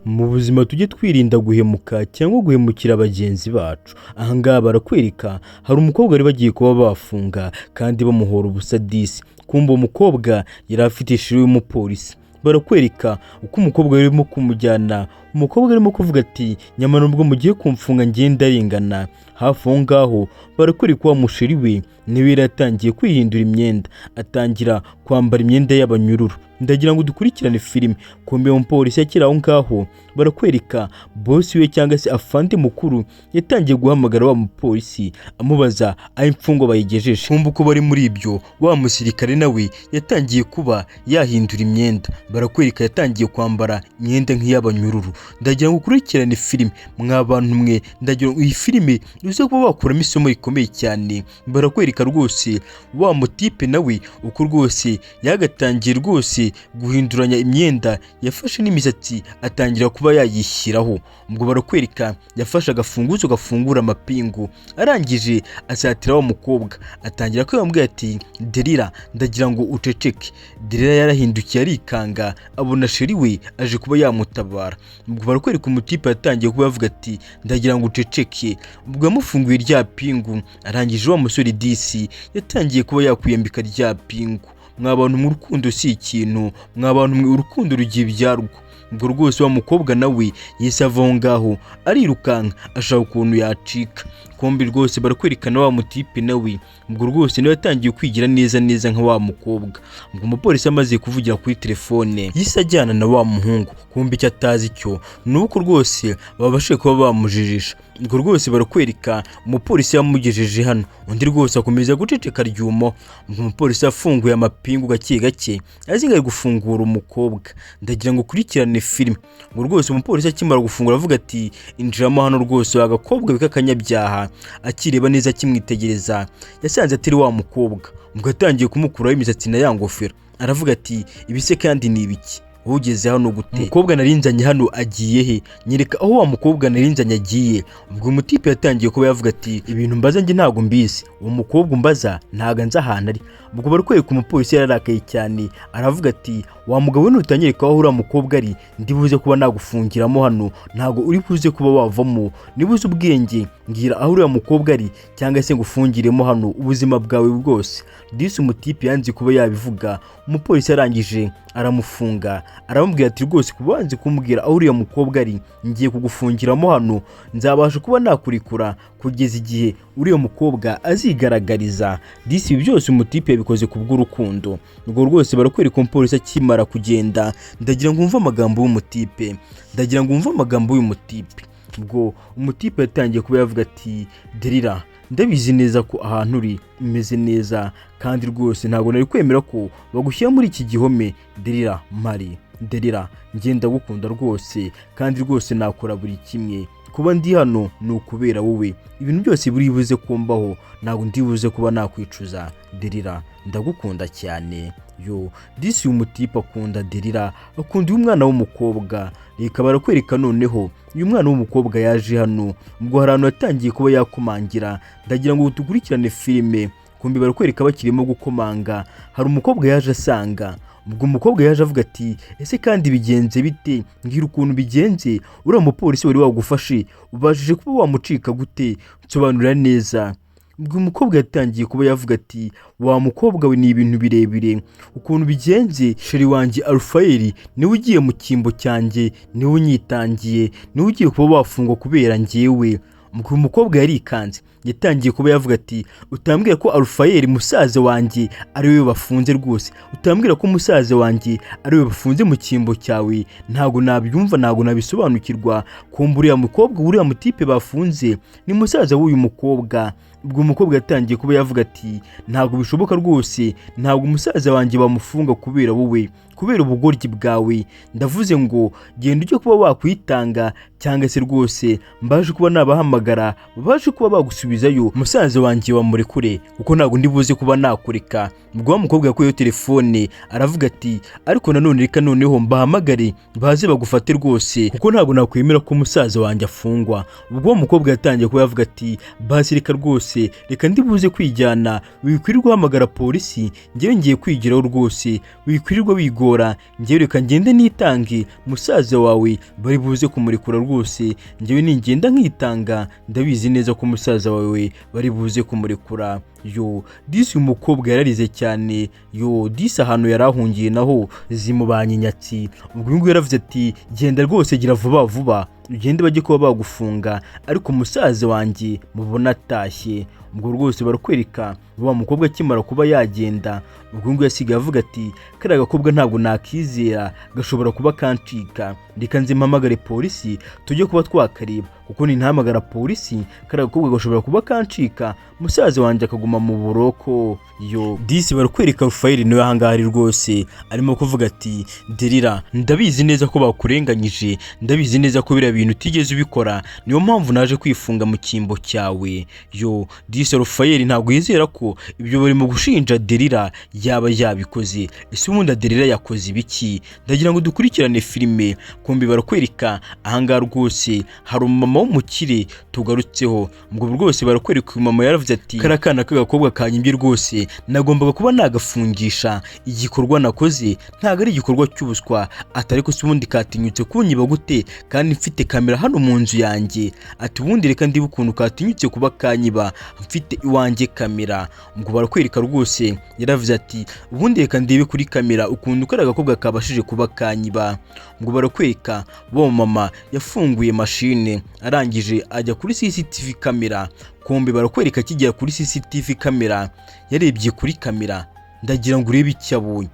Mu buzima tujye twirinda guhemuka cyangwa guhemukira bagenzi bacu. Aha ngaha barakwereka hari umukobwa bari bagiye kuba bafunga kandi bamuhora ubusa disi. Kumbe uwo mukobwa yari afite chéri w'umupolisi. Barakwereka uko umukobwa barimo kumujyana, umukobwa arimo kuvuga ati: "Nyamara nubwo mugiye kumfunga, njye ndarengana." Hafi aho ngaho barakwereka wa muchéri we niwe yari yatangiye kwihindura imyenda, atangira kwambara imyenda y'abanyururu. Ndagira ngo dukurikirane filime. Kumbe umupolisi akiri aho ngaho, barakwereka boss we cyangwa se afande mukuru yatangiye guhamagara wa mupolisi amubaza aho imfungwa bayigejeje. Kumbe uko bari muri ibyo, wa musirikare nawe yatangiye kuba yahindura imyenda. Barakwereka yatangiye kwambara imyenda nk'iy'abanyururu. Ndagira ngo ukurikirane filime, mwa bantu mwe. Ndagira ngo iyi filime uze kuba wakuramo isomo rikomeye cyane. Barakwereka rwose wa mutipe nawe uko rwose yagatangiye rwose guhinduranya imyenda, yafashe n'imisatsi atangira kuba yayishyiraho. Ubwo barakwereka yafashe agafunguzo gafungura amapingu, arangije asatira wa mukobwa, atangira kwibambwira ati: "Delila, ndagira ngo uceceke." Delila yarahindukiye arikanga, abona chéri we aje kuba yamutabara. Ubwo barakwereka umutipe yatangiye kuba yavuga ati: "Ndagira ngo uceceke." Ubwo yamufunguye rya pingu, arangije wa musore disi yatangiye kuba yakwiyambika rya pingu. Mwa bantu mu rukundo si ikintu, mwa bantu mwe, urukundo rugiye ibyarwo. Ubwo rwose wa mukobwa nawe yahise ava aho ngaho arirukanka, ashaka ukuntu yacika. Kumbe rwose barakwerekana wa mutipe nawe, ubwo rwose nawe yatangiye kwigira neza neza nka wa mukobwa. Ubwo umupolisi amaze kuvugira kuri telefone, yahise ajyana na wa muhungu. Kumbe icyo atazi cyo ni uko rwose babashije kuba bamujijisha. Ubwo rwose barakwereka umupolisi yamugejeje hano, undi rwose akomeza guceceka ryumo. Ubwo umupolisi afunguye amapingu gake gake, azi ngo ari gufungura umukobwa. Ndagira ngo ukurikirane filime. Ngo rwose umupolisi akimara gufungura avuga ati: "Injiramo hano rwose agakobwa k'akanyabyaha." Akireba neza, akimwitegereza, yasanze atari wa mukobwa. Ubwo yatangiye kumukuraho imisatsi na ya ngofero, aravuga ati: "Ibi se kandi ni ibiki? Ugeze hano gute? Umukobwa narinzanye hano agiye he? Nyereka aho wa mukobwa narinzanye agiye." Ubwo umutipe yatangiye kuba yavuga ati: "Ibintu mbaza njye ntabwo mbizi, uwo mukobwa umbaza ntabwo nzi ahantu ari." Ubwo bari kwereka umupolisi yararakaye cyane, aravuga ati: "Wa mugabo we, nutanyereka aho uriya mukobwa ari, ndibuze kuba nagufungiramo hano, ntabwo uri buze kuba wavamo. Niba uzi ubwenge, mbwira aho uriya mukobwa ari cyangwa se ngufungiremo hano ubuzima bwawe bwose." Disi umutipe yanze kuba yabivuga. Umupolisi arangije aramufunga, aramubwira ati: "Rwose kuba wanze kumbwira aho uriya mukobwa ari, ngiye kugufungiramo hano, nzabasha kuba nakurekura kugeza igihe uriya mukobwa azigaragariza." Disi ibi byose umutipe yabikoze ku bw'urukundo. Ubwo rwose barakwereka umupolisi akimara kugenda. Ndagira ngo wumve amagambo y'umutipe, ndagira ngo wumve amagambo y'umutipe. Ubwo umutipe yatangiye kuba yavuga ati: "Delila, ndabizi neza ko ahantu uri umeze neza, kandi rwose ntabwo nari kwemera ko bagushyira muri iki gihome. Delila mari, Delila, ngenda gukunda rwose, kandi rwose nakora buri kimwe. Kuba ndi hano ni ukubera wowe. Ibintu byose buri buze kumbaho, ntabwo ndi buze kuba nakwicuza. Delila, ndagukunda cyane." Yo disi, uyu mutipe akunda Delila, akunda uyu mwana w'umukobwa. Reka barakwereka noneho uyu mwana w'umukobwa yaje hano. Ubwo hari ahantu yatangiye kuba yakomangira. Ndagira ngo dukurikirane filime. Kumbi barakwereka bakirimo gukomanga, hari umukobwa yaje asanga. Ubwo umukobwa yaje avuga ati: "Ese kandi bigenze bite? Mbwira ukuntu bigenze. Uriya mupolisi wari wagufashe ubashije kuba wamucika gute? Nsobanurira neza." Ubwo umukobwa yatangiye kuba yavuga ati: "Wa mukobwa we, ni ibintu birebire. Ukuntu bigenze, chéri wanjye Alufayeli niwe ugiye mu cyimbo cyanjye, niwe unyitangiye, niwe ugiye kuba wafungwa kubera njyewe." Ubwo umukobwa yarikanze, yatangiye kuba yavuga ati: "Utambwira ko Alufayeli musaza wanjye ari we bafunze rwose? Utambwira ko musaza wanjye ari we bafunze mu cyimbo cyawe? Ntabwo nabyumva, ntabwo nabisobanukirwa." Kumva uriya mukobwa, uriya mutipe bafunze ni musaza w'uyu mukobwa. Ubwo umukobwa yatangiye kuba yavuga ati: "Ntabwo bishoboka rwose, ntabwo umusaza wanjye bamufunga kubera wowe, kubera ubugoryi bwawe. Ndavuze ngo genda ujye kuba wakwitanga, cyangwa se rwose mbaje kuba nabahamagara babashe kuba bagusubizayo, musaza wanjye bamurekure, kuko ntabwo ndi buze kuba nakureka." Ubwo wa mukobwa yakuyeho telefone, aravuga ati: "Ariko nanone reka noneho mbahamagare baze bagufate rwose, kuko ntabwo nakwemera ko musaza wanjye afungwa." Ubwo wa mukobwa yatangiye kuba yavuga ati: "Basi reka rwose." rwose reka ndibuze kwijyana, wikwirirwa uhamagara polisi, njyewe ngiye kwigiraho rwose, wikwirirwa wigora, njyewe reka ngende nitange, musaza wawe bari buze kumurekura rwose, njyewe ningenda nkitanga ndabizi neza ko musaza wawe bari buze kumurekura. Yo disi uyu mukobwa yararize cyane. Yo disi ahantu yari ahungiye naho zimubanye inyatsi. Ubwo uyu nguyu yaravuze ati genda rwose, gira vuba vuba ugende bajye kuba bagufunga, ariko umusaza wanjye mubona atashye. Ubwo rwose barakwereka wa mukobwa akimara kuba yagenda, ubwo nguyu yasigaye avuga ati kariya gakobwa ntabwo nakizera, gashobora kuba kancika, reka nze mpamagare polisi tujye kuba twakareba, kuko nintahamagara polisi kariya gakobwa gashobora kuba kancika, musaza wanjye akaguma mu buroko. Yo disi barakwereka Rufayeli niwe ahangaha ari rwose arimo kuvuga ati Derira, ndabizi neza ko bakurenganyije, ndabizi neza ko biriya bintu utigeze ubikora, niyo mpamvu naje kwifunga mu cyimbo cyawe. Yo disi Rufayeli ntabwo yizera ko ibyo barimo gushinja Derira yaba yabikoze. Ese ubundi Derira yakoze ibiki? Ndagira ngo dukurikirane filime. Kumbi barakwereka ahangaha rwose hari umumama w'umukire tugarutseho. Ubwo rwose barakwereka uyu mama yaravuze ati kariya kana k'agakobwa kanyimbye rwose nagombaga kuba nagafungisha, igikorwa nakoze ntabwo ari igikorwa cy'ubuswa, atari ko se ubundi katinyutse kunyiba gute kandi mfite kamera hano mu nzu yanjye? Ati ubundi reka ndibe ukuntu katinyutse kuba kanyiba mfite iwanjye kamera. Ubwo barakwereka rwose yaravuze ati ubundi reka ndebe kuri kamera ukuntu kariya gakobwa kabashije kuba kanyiba. Ubwo barakwereka bo mama yafunguye mashine arangije ajya kuri CCTV kamera. Kumbe barakwereka akigera kuri CCTV kamera yarebye kuri kamera, ndagira ngo urebe icyo abonye.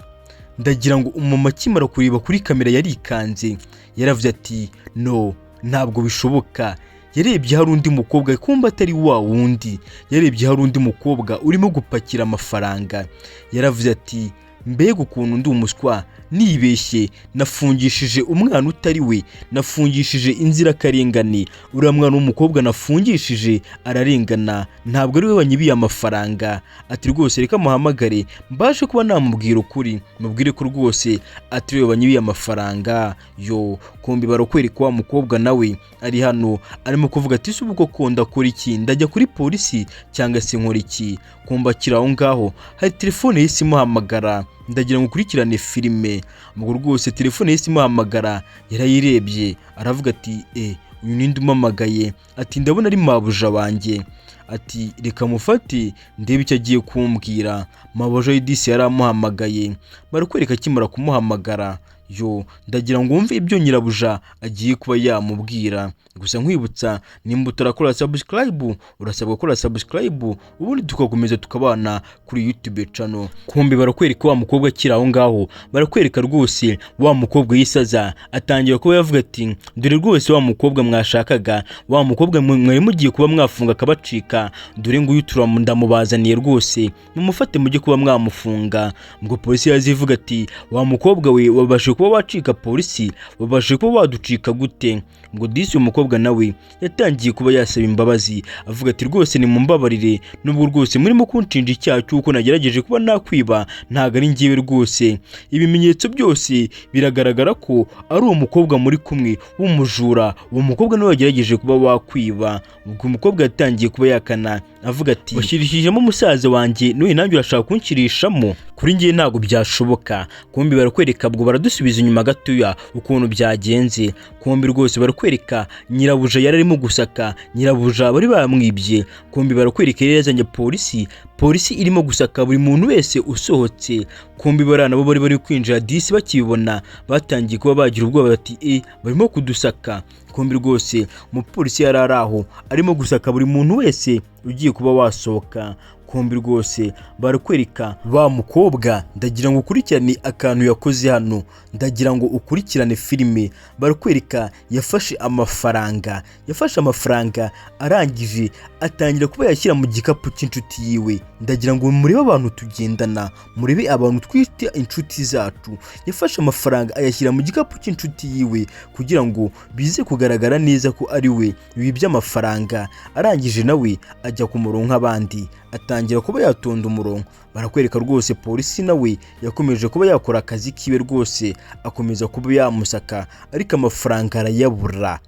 Ndagira ngo umumama akimara kureba kuri kamera yarikanze, yaravuze ati no, ntabwo bishoboka. Yarebye hari undi mukobwa, kumbe atari wa wundi, yarebye hari undi mukobwa urimo gupakira amafaranga. Yaravuze ati mbega ukuntu ndi umuswa, nibeshye nafungishije umwana utari we, nafungishije inzirakarengane, uriya mwana w'umukobwa nafungishije ararengana, ntabwo ari we wanyibiye amafaranga. Ati rwose reka muhamagare mbashe kuba namubwira ukuri, mubwire ko rwose atari we wanyibiye amafaranga. Yo kumbi barakwereka wa mukobwa nawe ari hano arimo kuvuga ati se ubwo ko ndakora iki, ndajya kuri polisi cyangwa se nkora iki? Kumva akiri aho ngaho hari telefone yahise imuhamagara. Ndagira ngo ukurikirane filime. Ubwo rwose telefone yahise imuhamagara, yarayirebye aravuga ati e uyu ninde umamagaye? Ati ndabona ari mabuja wanjye. Ati reka mufate ndebe icyo agiye kumbwira. Mabuja y'idisi yari amuhamagaye. Barakwereka akimara kumuhamagara, yo ndagira ngo wumve ibyo nyirabuja agiye kuba yamubwira. Gusa nkwibutsa, nimba utarakora subscribe urasabwa gukora subscribe, ubundi tugakomeza tukabana kuri YouTube channel. Kumbe barakwereka wa mukobwa akiri aho ngaho, barakwereka rwose wa mukobwa yisaza atangira kuba yavuga ati dore rwose wa mukobwa mwashakaga, wa mukobwa mwari mugiye kuba mwafunga akabacika, dore nguyu ndamubazaniye rwose, mumufate mujye kuba mwamufunga. Ubwo polisi yazivuga ati wa mukobwa we wabashije kuba wacika polisi, wabashije kuba waducika gute? Ubwo disi uyu mukobwa nawe yatangiye kuba yasaba imbabazi avuga ati rwose nimumbabarire, nubwo rwose murimo kunshinja icyaha cy'uko nagerageje kuba nakwiba, ntabwo ari njyewe rwose, ibimenyetso byose biragaragara ko ari uwo mukobwa muri kumwe w'umujura, uwo mukobwa niwe wagerageje kuba wakwiba. Ubwo umukobwa yatangiye kuba yakana avuga ati washyirishijemo musaza wanjye none nanjye urashaka kunshyirishamo, kuri njye ntabwo byashoboka. Kumbi barakwereka ubwo baradusubiza inyuma gatoya ukuntu byagenze. Kumbi rwose barakwereka nyirabuja yari arimo gusaka, nyirabuja bari bamwibye. Kumbi barakwereka yari yazanye polisi, polisi irimo gusaka buri muntu wese usohotse. Kumbi bariya nabo bari bari kwinjira disi bakibibona batangiye kuba bagira ubwoba bati e barimo kudusaka. Kumbi rwose umupolisi yari ari aho arimo gusaka buri muntu wese ugiye kuba wasohoka. Kumbi rwose barakwereka wa mukobwa, ndagira ngo ukurikirane akantu yakoze hano, ndagira ngo ukurikirane filime. Barakwereka yafashe amafaranga, yafashe amafaranga arangije atangira kuba yashyira mu gikapu cy'inshuti yiwe. Ndagira ngo murebe abantu tugendana, murebe abantu twita inshuti zacu. Yafashe amafaranga ayashyira mu gikapu cy'inshuti yiwe kugira ngo bize kugaragara neza ko ari we wibye amafaranga. Arangije nawe ajya ku murongo nk'abandi, atangira kuba yatonda umurongo. Barakwereka rwose polisi nawe yakomeje kuba yakora akazi kiwe rwose, akomeza kuba yamusaka ariko amafaranga arayabura.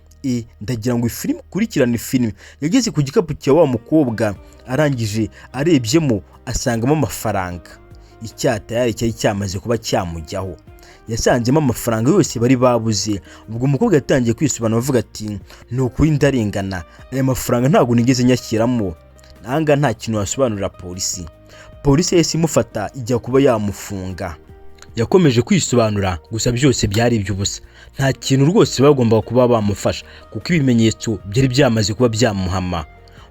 Ndagira ngo filime ukurikirane. Filime yageze ku gikapu cya wa mukobwa, arangije arebyemo asangamo amafaranga. Icyaha tayari cyari cyamaze kuba cyamujyaho, yasanzemo amafaranga yose bari babuze. Ubwo umukobwa yatangiye kwisobanura avuga ati: "Ni ukuri ndarengana, aya mafaranga ntabwo nigeze nyashyiramo." Ahangaha nta kintu wasobanurira polisi. Polisi yahise imufata ijya kuba yamufunga. Yakomeje kwisobanura, gusa byose byari iby'ubusa. Nta kintu rwose bagombaga kuba bamufasha kuko ibimenyetso byari byamaze kuba byamuhama.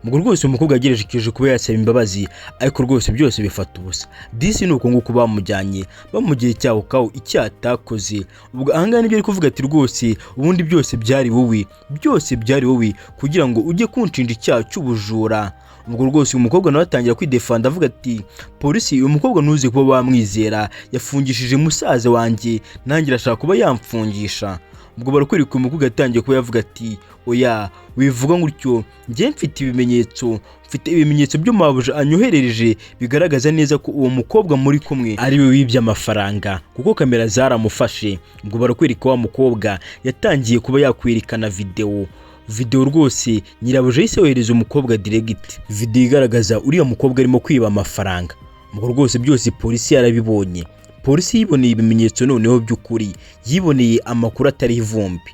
Ubwo rwose umukobwa yagerageje kuba yasaba imbabazi, ariko rwose byose bifata ubusa. Disi ni uko nguko bamujyanye, bamugiye icyaho kawo icyaha atakoze. Ubwo ahangaha nibyo ari kuvuga ati: "Rwose ubundi byose byari wowe, byose byari wowe kugira ngo ujye kunshinja icyaha cy'ubujura." Ubwo rwose uyu mukobwa nawe atangira kwidefanda avuga ati: "Polisi, uyu mukobwa ntuze kuba wamwizera, yafungishije musaza wanjye, nanjye arashaka kuba yamfungisha." Ubwo barakwereka umukobwa yatangiye kuba yavuga ati: "Oya, wivuga gutyo, njye mfite ibimenyetso, mfite ibimenyetso byo mabuja anyoherereje bigaragaza neza ko uwo mukobwa muri kumwe ari we wibye amafaranga, kuko kamera zaramufashe." Ubwo barakwereka wa mukobwa yatangiye kuba yakwerekana videwo. Videwo rwose nyirabuja yahise yohereza umukobwa direct, videwo igaragaza uriya mukobwa arimo kwiba amafaranga. Ubwo rwose byose polisi yarabibonye. Polisi yiboneye ibimenyetso noneho by'ukuri, yiboneye amakuru atariho ivumbi.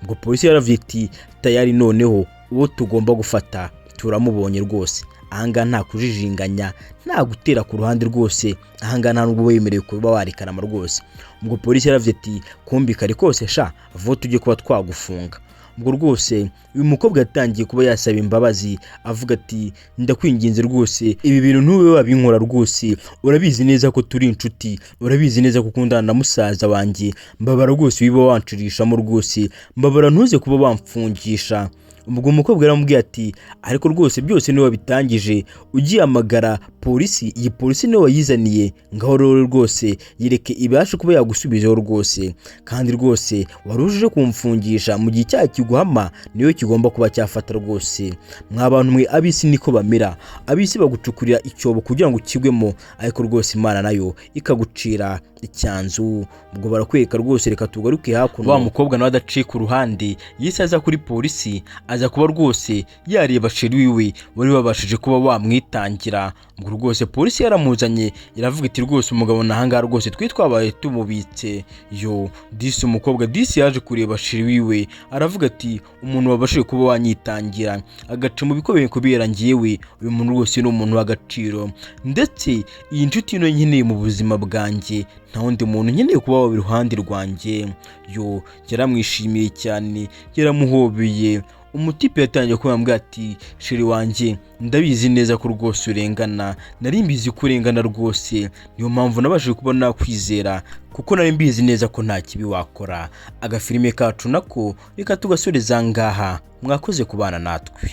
Ubwo polisi yaravuye iti: "Tayari noneho uwo tugomba gufata turamubonye rwose." Ahangaha nta kujijinganya, nta gutera ku ruhande rwose, ahangaha nta nubwo wemerewe kuba warekarama rwose. Ubwo polisi yaravuze ati: "Kumbi kare kose sha, vuba tujye kuba twagufunga." Ubwo rwose uyu mukobwa yatangiye kuba yasaba imbabazi avuga ati: "Ndakwinginze rwose, ibi bintu ntube wabinkora rwose, urabizi neza ko turi inshuti, urabizi neza ko ukundana na musaza wanjye, mbabara rwose wiba wancirishamo rwose, mbabara ntuze kuba wamfungisha." Ubwo umukobwa yaramubwiye ati: "Ariko rwose byose niwe wabitangije, ugihamagara polisi, iyi polisi niwe wayizaniye, ngaho rero rwose yereke ibashe kuba yagusubizaho rwose, kandi rwose wari uje kumfungisha mu gihe icyaha kiguhama niwe kigomba kuba cyafata rwose." Mwa bantu mwe, ab'isi niko bamera. Ab'isi bagucukurira icyobo kugira ngo ukigwemo, ariko rwose Imana nayo ikagucira icyanzu. Ubwo barakwereka rwose, reka tugaruke hakuno, wa mukobwa nawe adaciye ku ruhande yise aza kuri polisi, aza kuba rwose yareba chéri wiwe wari wabashije kuba wamwitangira. Ubwo rwose polisi yaramuzanye, iravuga iti: "Rwose umugabo nahangaha rwose twe twabaye tumubitse." Yo disi, umukobwa disi yaje kureba chéri wiwe, aravuga ati: "Umuntu wabashije kuba wanyitangira agaca mu bikomeye kubera ngewe, uyu muntu rwose ni umuntu w'agaciro, ndetse iyi nshuti niyo nkeneye mu buzima bwanjye, nta wundi muntu nkeneye kuba waba iruhande rwanjye." Yo yaramwishimiye cyane, yaramuhobeye. Umutipe yatangiye kuba ati: "Chéri wanjye, ndabizi neza ko rwose urengana, nari mbizi ko urengana rwose, niyo mpamvu nabashije kuba nakwizera kuko nari mbizi neza ko nta kibi wakora." Agafilime kacu nako reka tugasoreza ngaha. Mwakoze kubana natwe.